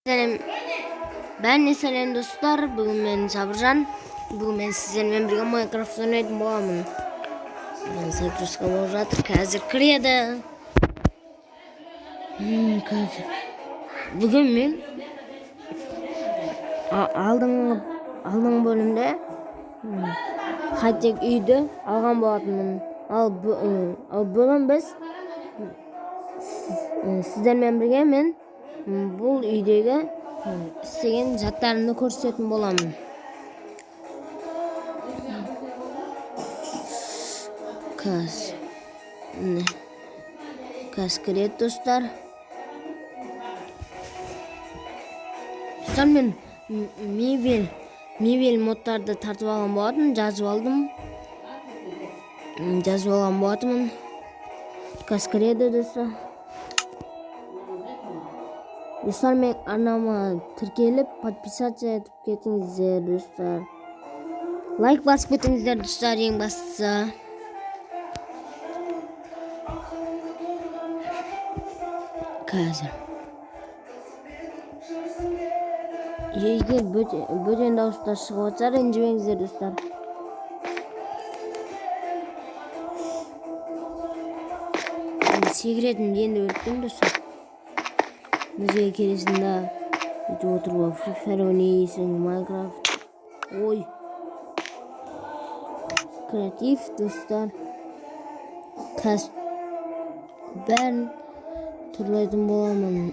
Сәлем, бәріне сәлем достар. Бүгін мен Сабыржан. Бүгін мен сіздермен бірге Майнкрафт ойнайтын боламын. Мен загрузка болып жатыр. Қазір кіреді. Қазір. Бүгін мен алдыңғы бөлімде хай-тек үйді алған болатынмын. Ал бүгін біз сіздермен бірге мен бұл үйдегі істеген заттарымды көрсететін боламын. Қазір. Қазір кіреді достар. Достар, мен мебель модтарды тартып алған болатын, жазып алдым. Жазып алған болатынмын. Қазір кіреді достар. Достар, мен арнама тіркеліп, подписаться етіп кетіңіздер, достар. Лайк басып кетіңіздер, достар, ең бастысы. Қазір. Егер бөтен дауыстар шығып жатса, ренжімеңіздер, достар. Секретімді енді біліп тұрмын, достар. Мына жерге келесің да, өйтіп отырып алып, Free Fire ойнайсың, Майнкрафт. Ой. Креатив, достар. Қазір бәрін түрлейтін боламын.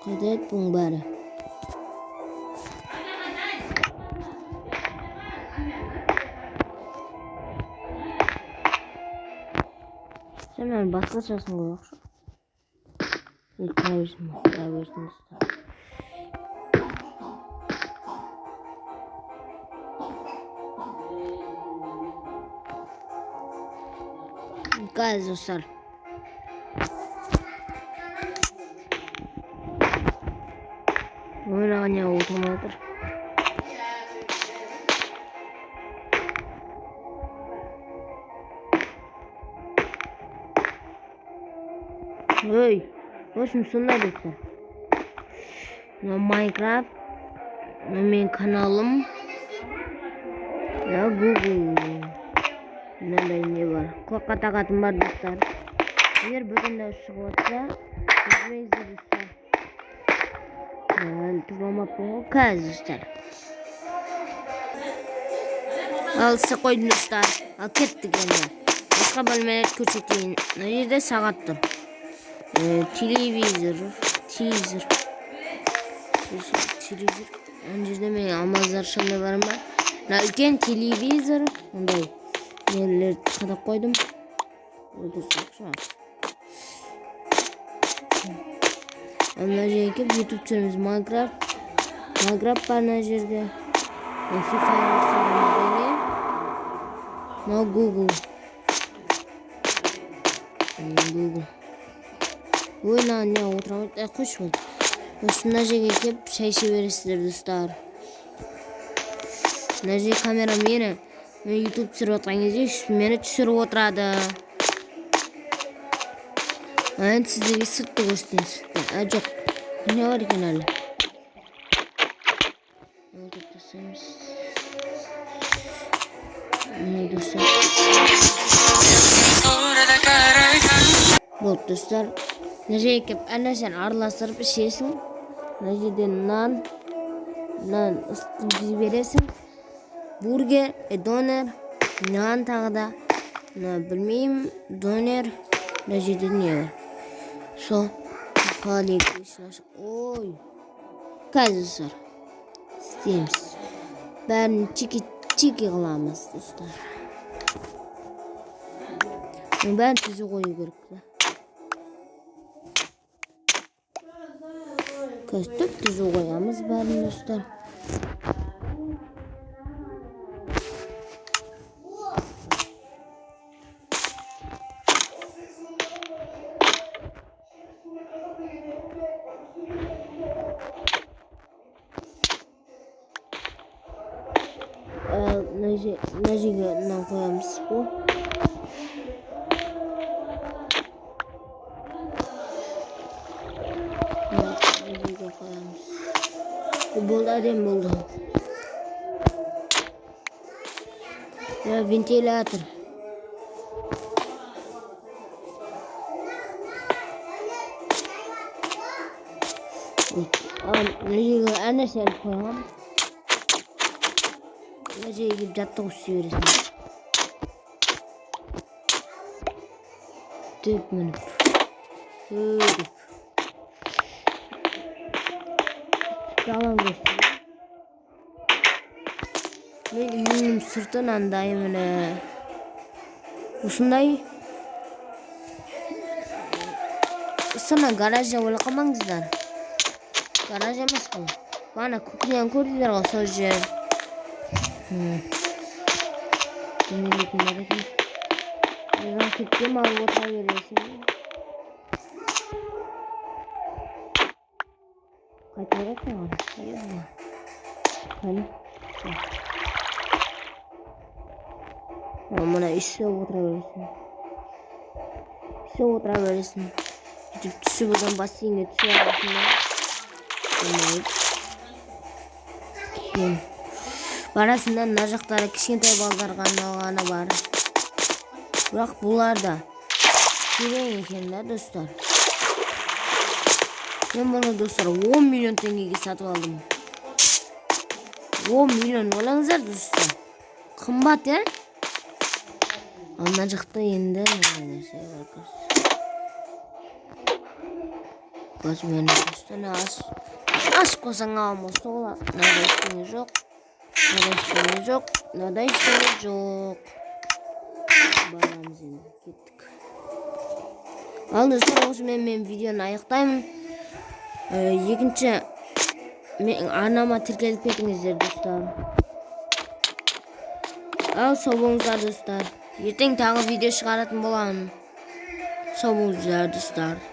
Қайда еді бұның бәрі? Сен мені басқашасын қояқшы. Ел тұра берсін, тұра берсін, достар. Қазір, достар. Ойнаған не отырмай отыр. Ой, в общем, сондай, достар. Мынау Майнкрафт, мынау менің каналым, мынау Google. Мынандай не бар? Құлаққа тағатын бар, достар. Егер бөтен дауыс шығып жатса, ренжімеңіздер, достар. Әлі тұрып алмаппын ғой. Қазір, достар. Ал, істеп қойдым, достар. Ал, кеттік енді. Басқа бөлмелерді көрсетейін. Мына жерде сағат тұр. Телевизор, телевизор. Телевизор. Ана жерде менің алмаздар шамдаларым бар. Мына үлкен телевизор, мындай нелерді қадап қойдым. Мына жерге келіп YouTube түсіреміз. Майнкрафт. Майнкрафт бар мына жерде. Мына Free Fire бірдеңе. Мынау Google. Google. Ой, мына не отыра алмайды. Қойшы болды. Осы мына жерге келіп шай іше бересіздер, достар. Мына жерге камера мені, мен YouTube түсіріп жатқан кезде мені түсіріп отырады. Енді сіздерге сыртты көрсетейін, сыртты. Жоқ. Не бар екен әлі? Алып тастаймыз. Міне, достар. Болды, достар. Мына жерге келіп әр нәрсені араластырып ішесің. Мына жерде нан ысытып жібересің. Бургер, донер, нан тағы да. Мына білмеймін, донер. Мына жерде не бар? Сол холодильник. Ой. Қазір, достар. Істейміз. Бәрін чики-чики қыламыз, достар. Бұның бәрін түзу қою керек та. Қазір түп түзу қоямыз бәрін, достар. Мына жерге мынаны қоямыз ғой. Болды, әдемі болды. Я, вентилятор. Мына жерге әр нәрсе іліп қойғанмын. Мына жерге келіп жаттығу істей бересің. Түп мініп. Өтіп. Жалаң көрсін. Мен үйімнің сырты мынандай, міне. Осындай. Сына гараж деп ойлап қалмаңыздар. Гараж емес бұл. Бағана кухняны көрдіңдер ғой, сол жер. Демелетін бар екен. Ракетке алып отыра бересің. Қайта керек маған. Қане. Мына ішіп отыра бересің. Ішіп отыра бересің. Сөйтіп түсіп одан бассейнге түсе аласың да. Кейін барасың да, мына жақтары кішкентай балдарға арналғаны бар. Бірақ бұлар да терең екен да, достар. Мен бұны, достар, 10 миллион теңгеге сатып алдым. 10 миллион, ойлаңыздар, достар. Қымбат, иә? Ал мына жақта енді мынандай нәрсе бар. Қазір мен үстіне ашып қойсаң аламын осы ғой. Мынада ештеңе жоқ. Мынада ештеңе жоқ. Мынада ештеңе жоқ. Барамыз енді, кеттік. Ал достар, осымен мен видеоны аяқтаймын. Екінші мен арнама тіркеліп кетіңіздер, достар. Ал сау болыңыздар, достар. Ертең тағы видео шығаратын боламын. Сау болыңыздар, достар.